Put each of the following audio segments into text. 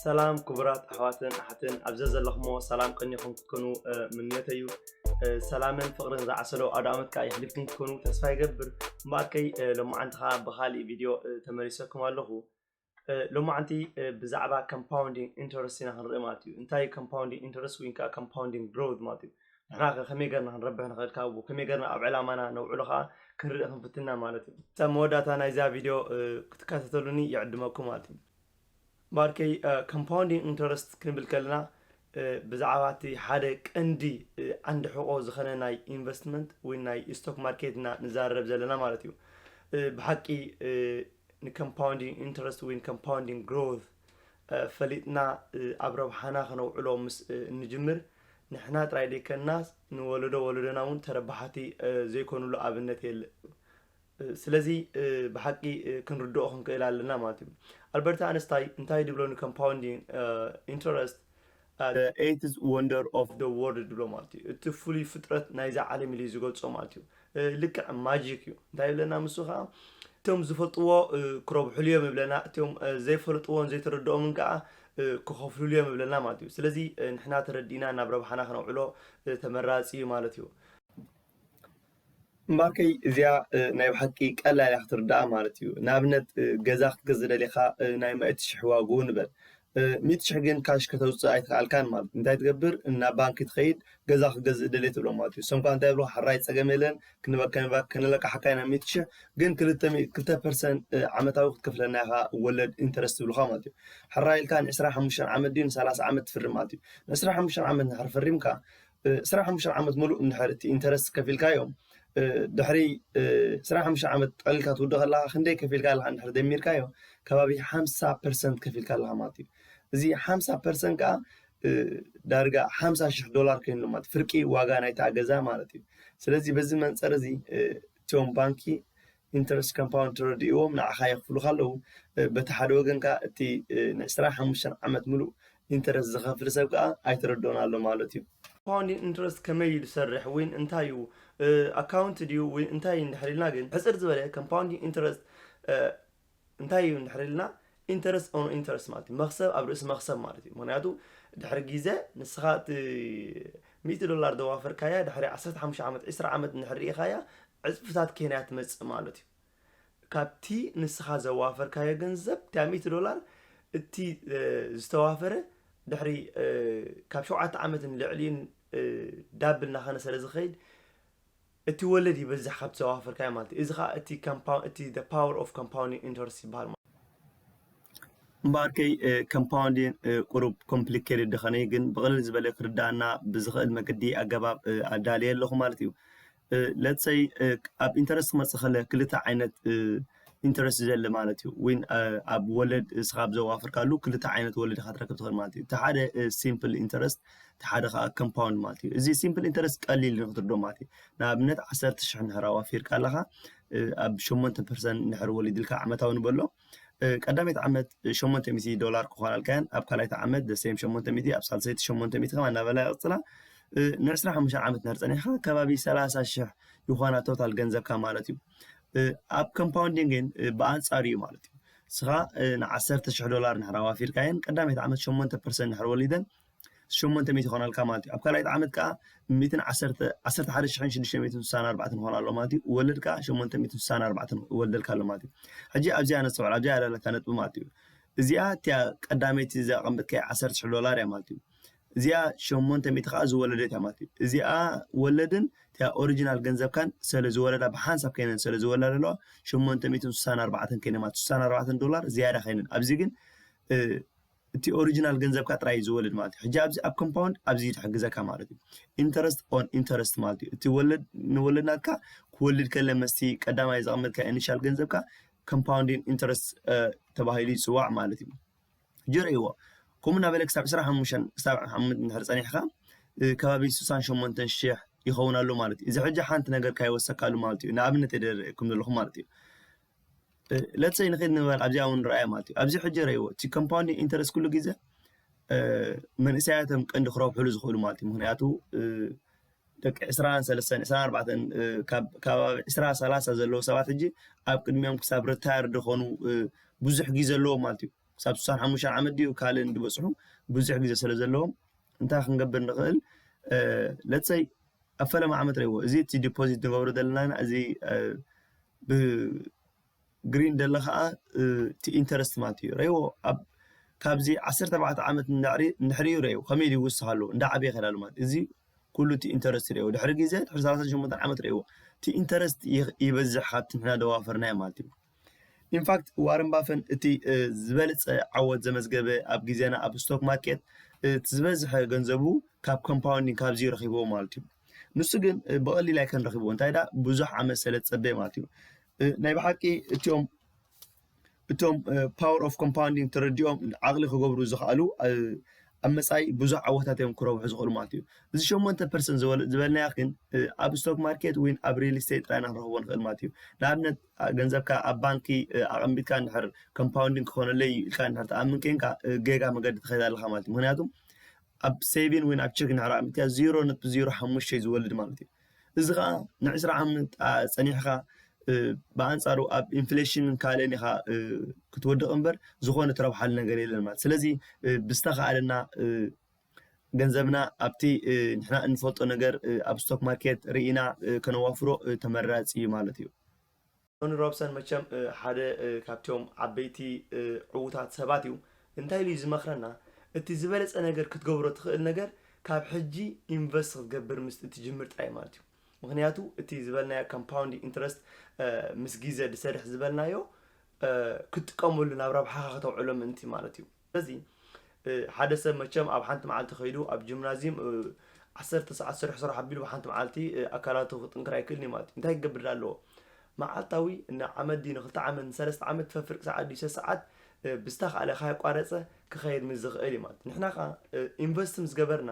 ሰላም ክቡራት ኣሕዋትን ኣሓትን፣ ኣብ ዘዘለኹሞ ሰላም ቀኒኹም ክትኮኑ ምንዮተይ እዩ። ሰላምን ፍቕርን ዝዓሰሎ ኣውደ ኣመት ከኣ የሕሊፍኩም ክትኮኑ ተስፋ ይገብር። እምበኣርከይ ሎማዓንቲ ከኣ ብኻሊእ ቪድዮ ተመሊሰኩም ኣለኹ። ሎማዓንቲ ብዛዕባ compounding interest ኢና ክንርኢ ማለት እዩ። እንታይ እዩ compounding interest ወይ ከዓ compounding growth ማለት እዩ? ንሕና ከ ከመይ ገርና ክንረብሕ ንኽእል ካብኡ ከመይ ገርና ኣብ ዕላማና ነውዕሎ ከዓ ክንርኢ ክንፍትና ማለት እዩ። ክሳብ መወዳእታ ናይዛ ቪድዮ ክትከታተሉኒ ይዕድመኩም ማለት እዩ። እምበኣርከይ compounding interest ክንብል ከለና ብዛዕባ እቲ ሓደ ቀንዲ ዓንዲ ሕቆ ዝኾነ ናይ ኢንቨስትመንት ወይ ናይ ስቶክ ማርኬት ኢና ንዛረብ ዘለና ማለት እዩ። ብሓቂ ን compounding interest ወይ compounding growth ፈሊጥና ኣብ ረብሓና ከነውዕሎ ምስ እንጅምር ንሕና ጥራይ ደይከንናስ ንወለዶ ወለዶና እውን ተረባሓቲ ዘይኮኑሉ ኣብነት የለ። ስለዚ ብሓቂ ክንርድኦ ክንክእል ኣለና ማለት እዩ። ኣልበርት ኣንስታይ እንታይ ድብሎ ን compounding interest eighth wonder of the world ድብሎ ማለት እዩ። እቲ ፍሉይ ፍጥረት ናይዛ ዓለም ኢሉ ዝገልጾ ማለት እዩ። ልክዕ ማጂክ እዩ። እንታይ ይብለና ንሱ ከዓ እቶም ዝፈልጥዎ ክረብሕሉ እዮም ይብለና፣ እቶም ዘይፈልጥዎን ዘይተረድኦምን ከዓ ክኸፍልሉ እዮም ይብለና ማለት እዩ። ስለዚ ንሕና ተረዲእና ናብ ረብሓና ክነውዕሎ ተመራፂ እዩ ማለት እዩ። እምበኣርከይ እዚኣ ናይ ብሓቂ ቀላል እያ ክትርዳኣ ማለት እዩ። ንኣብነት ገዛ ክትገዝእ ደሊኻ ናይ መእቲ ሽሕ ዋግኡ ንበል ሚእቲ ሽሕ ግን ካሽ ከተውፅእ ኣይትኽኣልካን ማለት እንታይ ትገብር ናብ ባንኪ ትኸይድ ገዛ ክገዝእ ደልየ ትብሎ ማለት እዩ። እሶም ከዓ እንታይ ይብሉ ሓራይ ፀገም የለን ክንበከንባ ከነለቃሓካ ኢና ሚእቲ ሽሕ ግን ክልተ ፐርሰንት ዓመታዊ ክትከፍለና ኢኻ ወለድ ኢንተረስት ትብሉካ ማለት እዩ። ሕራይ ኢልካ ንዕስራ ሓሙሽተ ዓመት ድዩ ንሰላሳ ዓመት ትፍርም ማለት እዩ። ንዕስራ ሓሙሽተ ዓመት ንድሕር ፈሪምካ ዕስራ ሓሙሽተ ዓመት ሙሉእ እንድሕር እቲ ኢንተረስት ከፊልካዮም ድሕሪ ዕስራ ሓሙሽተ ዓመት ጠሊልካ ትውድእ ከለካ ክንደይ ከፊልካ ኣለካ እንድሕር ደሚርካዮ ከባቢ ሓምሳ ፐርሰንት ከፊልካ ኣለካ ማለት እዩ። እዚ ሓምሳ ፐርሰንት ከዓ ዳርጋ ሓምሳ ሽሕ ዶላር ኮይኑ ማለት ፍርቂ ዋጋ ናይታ ገዛ ማለት እዩ። ስለዚ በዚ መንፀር እዚ እቲኦም ባንኪ ኢንተረስት ኮምፓውንድ ተረዲእዎም ንዓኻ የኽፍሉኻ ኣለዉ። በቲ ሓደ ወገን ከዓ እቲ ንዕስራ ሓሙሽተ ዓመት ሙሉእ ኢንተረስት ዝኸፍል ሰብ ከዓ ኣይተረድኦን ኣሎ ማለት እዩ። ኮምፓውንዲንግ ኢንተረስት ከመይ እዩ ዝሰርሕ ወይ እንታይ እዩ ኣካውንት ድዩ ወይ እንታይ እዩ እንድሕር ኢልና ግን ሕፅር ዝበለ ኮምፓውንዲንግ ኢንተረስት እንታይ እዩ እንድሕር ኢልና ኢንተረስት ኦን ኢንተረስት ማለት እዩ። መኽሰብ ኣብ ርእሲ መኽሰብ ማለት እዩ። ምክንያቱ ድሕሪ ግዜ ንስኻ እቲ ሚእቲ ዶላር ዘዋፈርካያ ድሕሪ ዓሰርተ ሓሙሽተ ዓመት ዕስራ ዓመት እንድሕር ርኢኻያ ዕፅፍታት ኬንያ ትመፅእ ማለት እዩ። ካብቲ ንስኻ ዘዋፈርካዮ ገንዘብ እቲያ ሚእቲ ዶላር እቲ ዝተዋፈረ ድሕሪ ካብ ሸውዓተ ዓመትን ልዕሊኡን ዳብል እናኸነ ስለ ዝኸይድ እቲ ወለድ ይበዝሕ ካብቲ ዘዋፈርካዮ ማለት እዩ። እዚ ከዓ እቲ እቲ power of compounding interest ይበሃል ማለት እዩ። እምበኣርከይ ኮምፓውንዲን ቁሩብ ኮምፕሊኬትድ ድኸነ ግን ብቕልል ዝበለ ክርዳእና ብዝኽእል መገዲ ኣገባብ ኣዳልየ ኣለኹ ማለት እዩ። ለትሰይ ኣብ ኢንተረስት ክመፅእ ከለ ክልተ ዓይነት ኢንተረስት ዘለ ማለት እዩ። ወይ ኣብ ወለድ እስኻ ኣብ ዘዋፍርካሉ ክልተ ዓይነት ወለድ ኢኻ ትረክብ ትኽእል ማለት እዩ። እቲ ሓደ ሲምፕል ኢንተረስት፣ እቲ ሓደ ከዓ ኮምፓውንድ ማለት እዩ። እዚ ሲምፕል ኢንተረስት ቀሊል ንክትርዶ ማለት እዩ። ንኣብነት ዓሰርተ ሽሕ እንድሕር ኣዋፊርካ ኣለኻ ኣብ ሸሞንተ ፐርሰንት እንድሕር ወሊድልካ ዓመታዊ ንበሎ ቀዳመይቲ ዓመት ሸሞንተ ሚእቲ ዶላር ክኾናልካያን ኣብ ካልኣይቲ ዓመት ደሴም ሸሞንተ ሚእቲ ኣብ ሳልሰይቲ ሸሞንተ ሚእቲ ከማ እናበላ ይቕፅላ። ንዕስራ ሓሙሽተ ዓመት እንድሕር ፀኒሕካ ከባቢ ሰላሳ ሽሕ ይኾና ቶታል ገንዘብካ ማለት እዩ። ኣብ ኮምፓውንዲንግ ግን ብኣንፃሩ እዩ ማለት እዩ። ንስኻ ንዓሰርተ ሽሕ ዶላር እንድሕር ኣዋፊርካየን ቀዳመይቲ ዓመት ሸሞንተ ፐርሰንት እንድሕር ወሊደን ሸሞንተ ሚእቲ ይኾናልካ ማለት እዩ። ኣብ ካልኣይቲ ዓመት ከዓ ሚእትን ዓሰርተ ዓሰርተ ሓደ ሽሕን ሽዱሽተ ሚእትን ስሳን ኣርባዕተን ይኾና ኣሎ ማለት እዩ። ወለድ ከዓ ሸሞንተ ሚእትን ስሳን ኣርባዕተን ይወልደልካ ኣሎ ማለት እዩ። ሕጂ ኣብዚኣ ነስተውዕል፣ ኣብዚኣ ያለለካ ነጥቢ ማለት እዩ። እዚኣ እቲያ ቀዳመይቲ ዘቐመጥካያ ዓሰርተ ሽሕ ዶላር እያ ማለት እዩ። እዚኣ ሸሞንተ ሚእቲ ከዓ ዝወለደት እያ ማለት እዩ። እዚኣ ወለድን እቲያ ኦሪጂናል ገንዘብካን ስለ ዝወለዳ ብሓንሳብ ከይነን ስለ ዝወለዳ ኣለዋ ሸሞንተ ሚእትን ስሳን ኣርባዕተን ከይነ ማለት ስሳን ኣርባዕተን ዶላር ዝያዳ ከይነን ኣብዚ ግን እቲ ኦሪጂናል ገንዘብካ ጥራይ እዩ ዝወልድ ማለት እዩ። ሕጂ ኣብዚ ኣብ ኮምፓውንድ ኣብዚ እዩ ዝሕግዘካ ማለት እዩ። ኢንተረስት ኦን ኢንተረስት ማለት እዩ። እቲ ወለድ ንወለድ ናትካ ክወልድ ከለ መስቲ ቀዳማይ ዘቐመጥካ ኢኒሻል ገንዘብካ ኮምፓውንዲንግ ኢንተረስት ተባሂሉ ይፅዋዕ ማለት እዩ። ሕጂ ርእይዎ ከምኡ እናበለ ክሳብ ዕስራ ሓሙሽተ ክሳብ ዓመት እንድሕር ፀኒሕካ ከባቢ ስሳን ሸሞንተን ሽሕ ይኸውን ኣሎ ማለት እዩ። እዚ ሕጂ ሓንቲ ነገር ካይወሰካሉ ማለት እዩ። ንኣብነት የደረእኩም ዘለኹ ማለት እዩ። ለትሰይ ንኽእል ንበል ኣብዚኣ እውን ንረኣዮ ማለት እዩ። ኣብዚ ሕጂ ረእይዎ እቲ ኮምፓውንዲንግ ኢንተረስት ኩሉ ግዜ መንእሰያቶም ቀንዲ ክረብሕሉ ዝኽእሉ ማለት እዩ። ምክንያቱ ደቂ ዕስራን ሰለስተን ዕስራን ኣርባዕተን ካብ ከባቢ ዕስራ ሰላሳ ዘለዉ ሰባት ሕጂ ኣብ ቅድሚኦም ክሳብ ሪታየር ዝኾኑ ብዙሕ ግዜ ኣለዎም ማለት እዩ። ክሳብ ስሳን ሓሙሽተን ዓመት ድዩ ካልእን ዝበፅሑ ብዙሕ ግዜ ስለ ዘለዎም እንታይ ክንገብር ንኽእል? ለፀይ ኣብ ፈለማ ዓመት ረይዎ እዚ እቲ ዲፖዚት ንገብሮ ዘለና እዚ ብግሪን ደለ ከዓ እቲ ኢንተረስት ማለት እዩ። ረይዎ ኣብ ካብዚ ዓሰርተ ኣርባዕተ ዓመት ንድሕሪኡ ረይዎ ከመይ ድዩ ይውስኽ ኣለዎ እንዳ ዓበየ ከዳሉ ማለት እዚ ኩሉ እቲ ኢንተረስት ረይዎ ድሕሪ ግዜ ድሕሪ ሰላሳ ሸሞንተ ዓመት ረይዎ እቲ ኢንተረስት ይበዝሕ ካብቲ ንሕና ደዋፈርናዮ ማለት እዩ። ኢንፋክት ዋረን ባፈን እቲ ዝበለፀ ዓወት ዘመዝገበ ኣብ ግዜና ኣብ ስቶክ ማርኬት እቲ ዝበዝሐ ገንዘቡ ካብ ኮምፓውንዲንግ ካብዚ ረኪብዎ ማለት እዩ። ንሱ ግን ብቐሊል ኣይከን ረኪብዎ እንታይ ዳ ብዙሕ ዓመት ስለ ዝፀበየ ማለት እዩ። ናይ ብሓቂ እቲኦም እቶም ፓወር ኦፍ ኮምፓውንዲንግ ተረዲኦም ዓቕሊ ክገብሩ ዝኽኣሉ ኣብ መፃኢ ብዙሕ ዓወታት እዮም ክረብሑ ዝኽእሉ ማለት እዩ። እዚ ሸሞንተ ፐርሰንት ዝበልናያ ግን ኣብ ስቶክ ማርኬት ወይ ኣብ ሪል ስቴት ጥራይና ክንረኽቦ ንኽእል ማለት እዩ። ንኣብነት ገንዘብካ ኣብ ባንኪ ኣቐሚጥካ እንድሕር ኮምፓውንዲንግ ክኾነለይ ኢልካ እንድሕር ትኣምን ኮንካ ጌጋ መገዲ ትኸይድ ኣለኻ ማለት እዩ። ምክንያቱ ኣብ ሴቪን ወይ ኣብ ቸክ እንድሕር ኣቐሚጥካ ዜሮ ነጥቢ ዜሮ ሓሙሽተ እዩ ዝወልድ ማለት እዩ። እዚ ከዓ ንዕስራ ዓመት ፀኒሕካ ብኣንፃሩ ኣብ ኢንፍሌሽንን ካልእን ኢኻ ክትወድቕ እምበር ዝኾነ ትረብሓሉ ነገር የለን ማለት ስለዚ ብዝተኻኣለና ገንዘብና ኣብቲ ንሕና እንፈልጦ ነገር ኣብ ስቶክ ማርኬት ርኢና ከነዋፍሮ ተመራፂ እዩ ማለት እዩ። ቶኒ ሮብሰን መቸም ሓደ ካብቶም ዓበይቲ ዕዉታት ሰባት እዩ። እንታይ ኢሉ እዩ ዝመኽረና? እቲ ዝበለፀ ነገር ክትገብሮ ትኽእል ነገር ካብ ሕጂ ኢንቨስት ክትገብር ምስ እትጅምር ጥራይ ማለት እዩ። ምክንያቱ እቲ ዝበልናዮ ኮምፓውንድ ኢንትረስት ምስ ግዜ ዝሰርሕ ዝበልናዮ ክትጥቀመሉ ናብ ረብሓኻ ከተውዕሎ ምእንቲ ማለት እዩ። ስለዚ ሓደ ሰብ መቸም ኣብ ሓንቲ መዓልቲ ከይዱ ኣብ ጂምናዚየም ዓሰርተ ሰዓት ስራሕ ስራሕ ኣቢሉ ብሓንቲ መዓልቲ ኣካላቱ ክጥንክር ኣይክእልን እዩ ማለት እዩ። እንታይ ክገብር ኣለዎ? መዓልታዊ ንዓመት ድዩ ንክልተ ዓመት ንሰለስተ ዓመት ፈፍርቅ ሰዓት ድዩ ሰዓት ብዝተኻእለ ካየቋረፀ ክኸይድ ምስ ዝኽእል እዩ ማለት ንሕና ከዓ ኢንቨስት ምስ ገበርና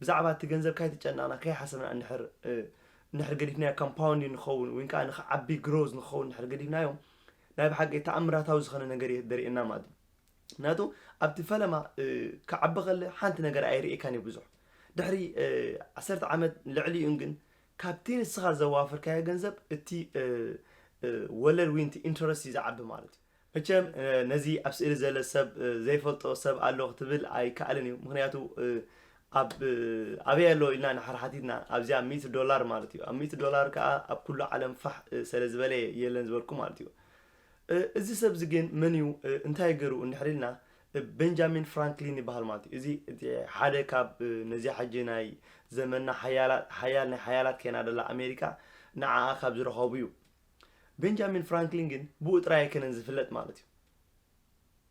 ብዛዕባ እቲ ገንዘብ ካይተጨነቕና ከይሓሰብና እንድሕር እንድሕር ገዲፍናዮ ኮምፓውንድ ንኸውን ወይ ከዓ ንክዓቢ ግሮዝ ንኸውን እንድሕር ገዲፍናዮ ናይ ብሓቂ ተኣምራታዊ ዝኾነ ነገር እዩ ደርእየና ማለት እዩ። ምክንያቱ ኣብቲ ፈለማ ክዓቢ ከለ ሓንቲ ነገር ኣይርእየካን እዩ ብዙሕ ድሕሪ ዓሰርተ ዓመት ልዕሊኡን ግን ካብቲ ንስኻ ዘዋፈርካዮ ገንዘብ እቲ ወለድ ወይ ኢንተረስት እዩ ዝዓቢ ማለት እዩ። መቸም ነዚ ኣብ ስእሊ ዘለ ሰብ ዘይፈልጦ ሰብ ኣሎ ክትብል ኣይከኣልን እዩ። ምክንያቱ ኣብ ኣበይ ኣሎ ኢልና ንሓር ሓቲትና ኣብዚኣ ሚእቲ ዶላር ማለት እዩ። ኣብ ሚእቲ ዶላር ከዓ ኣብ ኩሉ ዓለም ፋሕ ስለ ዝበለ የለን ዝበልኩ ማለት እዩ። እዚ ሰብ እዚ ግን መን እዩ እንታይ ገሩ እንድሕር ኢልና ቤንጃሚን ፍራንክሊን ይበሃል ማለት እዩ። እዚ ሓደ ካብ ነዚ ሓጂ ናይ ዘመንና ሓያል ናይ ሓያላት ከይና ደላ ኣሜሪካ ንዓኣ ካብ ዝረኸቡ እዩ። ቤንጃሚን ፍራንክሊን ግን ብኡ ጥራይ ኣይከነን ዝፍለጥ ማለት እዩ።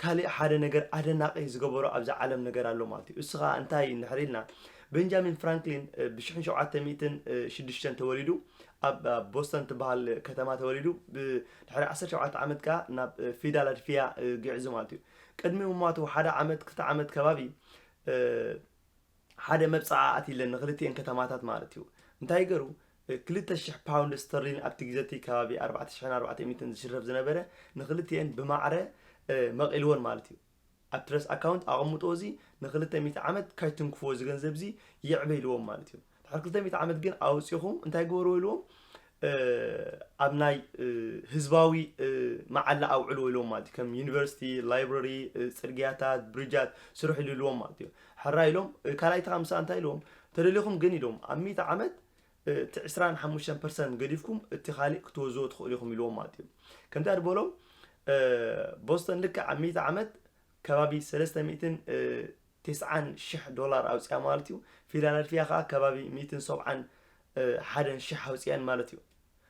ካልእ ሓደ ነገር ኣደናቂ ዝገበሮ ኣብዛ ዓለም ነገር ኣሎ ማለት እዩ። እሱ ከዓ እንታይ እንድሕር ኢልና ቤንጃሚን ፍራንክሊን ብሽሕን ሸውዓተ ሚእትን ሽዱሽተን ተወሊዱ ኣብ ቦስተን ትበሃል ከተማ ተወሊዱ ድሕሪ ዓሰርተ ሸውዓተ ዓመት ከዓ ናብ ፊላደልፊያ ግዕዙ ማለት እዩ። ቅድሚ ምሟቱ ሓደ ዓመት ክልተ ዓመት ከባቢ ሓደ መብፃዓ ኣትለን ንክልቲኤን ከተማታት ማለት እዩ። እንታይ ገሩ ክልተ ሽሕ ፓውንድ ስተርሊን ኣብቲ ግዜ እቲ ከባቢ ኣርባዕተ ሽሕን ኣርባዕተ ሚእትን ዝሽረፍ ዝነበረ ንክልቲኤን ብማዕረ መቒልወን ማለት እዩ። ኣብ ትረስ ኣካውንት ኣቐምጦ እዚ ንክልተ ሚእቲ ዓመት ካይትንክፍዎ እዚ ገንዘብ እዚ ይዕበ ኢልዎም ማለት እዩ። ድሕሪ ክልተ ሚእቲ ዓመት ግን ኣውፂኹም እንታይ ግበርዎ ኢልዎም ኣብ ናይ ህዝባዊ መዓላ ኣውዕልዎ ኢልዎም ማለት እዩ። ከም ዩኒቨርሲቲ፣ ላይብረሪ፣ ፅርግያታት፣ ብሪጃት ስርሕሉ ኢልዎም ማለት እዩ። ሕራ ኢሎም ካልኣይቲ ከዓ ምሳ እንታይ ኢልዎም ተደሊኹም ግን ኢሎም ኣብ ሚእቲ ዓመት እቲ ዕስራን ሓሙሽተን ፐርሰንት ገዲፍኩም እቲ ካሊእ ክትወዝዎ ትኽእሉ ኢኹም ኢልዎም ማለት እዩ። ከምታ ዝበሎም ቦስተን ልክዕ ኣብ ሚእቲ ዓመት ከባቢ ሰለስተ ሚእትን ተስዓን ሽሕ ዶላር ኣውፅያ ማለት እዩ። ፊላደልፊያ ከዓ ከባቢ ሚእትን ሰብዓን ሓደን ሽሕ ኣውፅያን ማለት እዩ።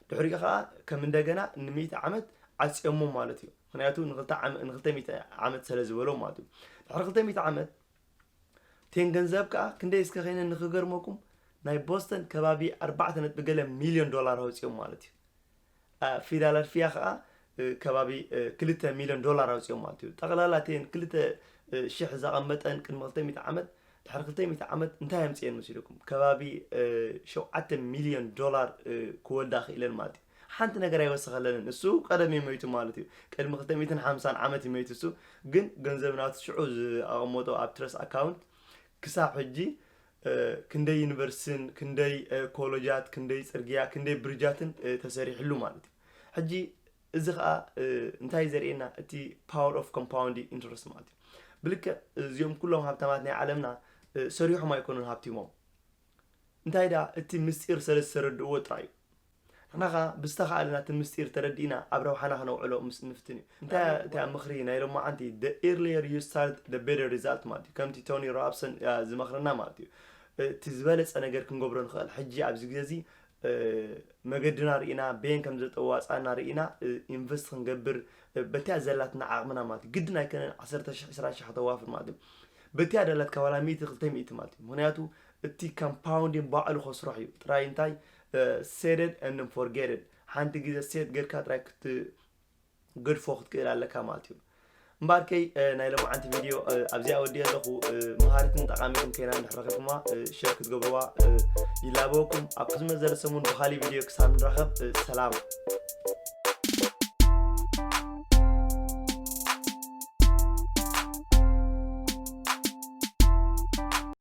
ድሕሪኡ ከዓ ከም እንደገና ንሚእቲ ዓመት ዓፅዮሞ ማለት እዩ። ምክንያቱ ንክልተ ሚእቲ ዓመት ስለ ዝበሎም ማለት እዩ። ድሕሪ ክልተ ሚእቲ ዓመት ቴን ገንዘብ ከዓ ክንደይ እስከ ከይነ ንክገርመኩም ናይ ቦስተን ከባቢ ኣርባዕተ ነጥቢ ገለ ሚልዮን ዶላር ኣውፅዮም ማለት እዩ። ፊላደልፊያ ከዓ ከባቢ ክልተ ሚልዮን ዶላር ኣውፅኦም ማለት እዩ። ጠቕላላ እተን ክልተ ሽሕ ዘቐመጠን ቅድሚ ክልተ ሚእቲ ዓመት ድሕሪ ክልተ ሚእቲ ዓመት እንታይ ኣምፅኤን መሲልኩም? ከባቢ ሸውዓተ ሚልዮን ዶላር ክወልዳ ክኢለን ማለት እዩ። ሓንቲ ነገር ኣይወሰኸለንን። እሱ ቀደም እዩ መይቱ ማለት እዩ። ቅድሚ ክልተ ሚእትን ሓምሳን ዓመት እዩ መይቱ እሱ። ግን ገንዘብ ናቱ ሽዑ ዝኣቐመጦ ኣብ ትረስ ኣካውንት ክሳብ ሕጂ ክንደይ ዩኒቨርሲቲን ክንደይ ኮለጃት ክንደይ ፅርግያ ክንደይ ብሪጃትን ተሰሪሕሉ ማለት እዩ። ሕጂ እዚ ከዓ እንታይ ዘርእየና? እቲ power of compounding interest ማለት እዩ። ብልክዕ እዚኦም ኩሎም ሃብታማት ናይ ዓለምና ሰሪሖም ኣይኮኑን ሃብቲሞም። እንታይ ደኣ እቲ ምስጢር ስለ ዝተረድእዎ ጥራይ እዩ። ንሕና ከዓ ብዝተኻእለና እቲ ምስጢር ተረዲእና ኣብ ረብሓና ክነውዕሎ ምስ ንፍትን እዩ። እንታይ እታ ምኽሪ ናይ ሎማዓንቲ? The earlier you start the better result ማለት እዩ። ከምቲ ቶኒ ሮብሰን ዝመኽረና ማለት እዩ። እቲ ዝበለፀ ነገር ክንገብሮ ንኽእል ሕጂ ኣብዚ ግዜ እዚ መገድና ርኢና በየን ከም ዘጠዋፃና ርኢና ኢንቨስት ክንገብር በቲያ ዘላትና ዓቕምና ማለት እዩ። ግድን ኣይከነን ዓሰርተ ሽሕ ዕስራ ሽሕ ከተዋፍር ማለት እዩ። በቲያ ደላትካ ዋላ ሚእቲ ክልተ ሚእቲ ማለት እዩ። ምክንያቱ እቲ compounding ባዕሉ ከስርሖ እዩ። ጥራይ እንታይ set it and forget it፣ ሓንቲ ግዜ ሴት ጌርካ ጥራይ ክትገድፎ ክትክእል ኣለካ ማለት እዩ። እምበኣርከይ ናይ ሎማዓንቲ ቪድዮ ኣብዚኣ ወዲእ ኣለኹ። መሃሪትን ጠቓሚትን ኮይና እንድሕር ረኺብኩማ ሸር ክትገብርዋ ይላበወኩም። ኣብ ዝመዘለ ሰሙን ብኻሊእ ቪድዮ ክሳብ ንራኸብ ሰላም።